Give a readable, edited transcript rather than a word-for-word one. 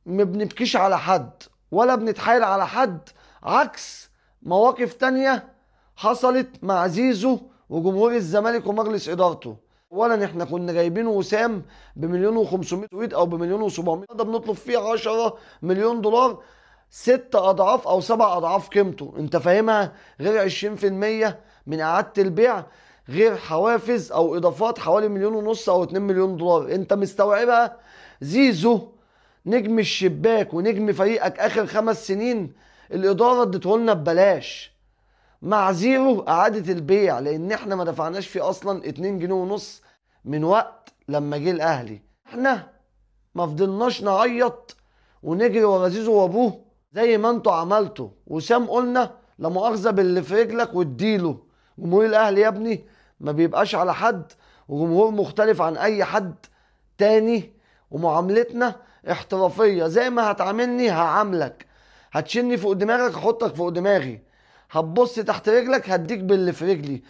ما بنبكيش على حد ولا بنتحايل على حد، عكس مواقف تانية حصلت مع زيزو وجمهور الزمالك ومجلس ادارته. اولا احنا كنا جايبين وسام ب1,500,000 او ب1,700,000، ده بنطلب فيه 10 مليون دولار، 6 اضعاف او 7 اضعاف قيمته، انت فاهمها؟ غير 20% من اعاده البيع، غير حوافز او اضافات حوالي 1.5 مليون او 2 مليون دولار، انت مستوعبها؟ زيزو نجم الشباك ونجم فريقك اخر 5 سنين، الادارة اديته لنا ببلاش مع zero اعاده البيع، لان احنا ما دفعناش فيه اصلا 2.5 جنيه من وقت لما جه الاهلي. احنا ما فضلناش نعيط ونجري ورا زيزو وابوه زي ما انتوا عملتوا. وسام قلنا لا مؤاخذة باللي في رجلك واديله. جمهور الاهلي يا ابني ما بيبقاش على حد، وجمهور مختلف عن اي حد تاني، ومعاملتنا احترافية، زي ما هتعاملني هعاملك، هتشيلني فوق دماغك هحطك فوق دماغي، هتبص تحت رجلك هديك باللي في رجلي.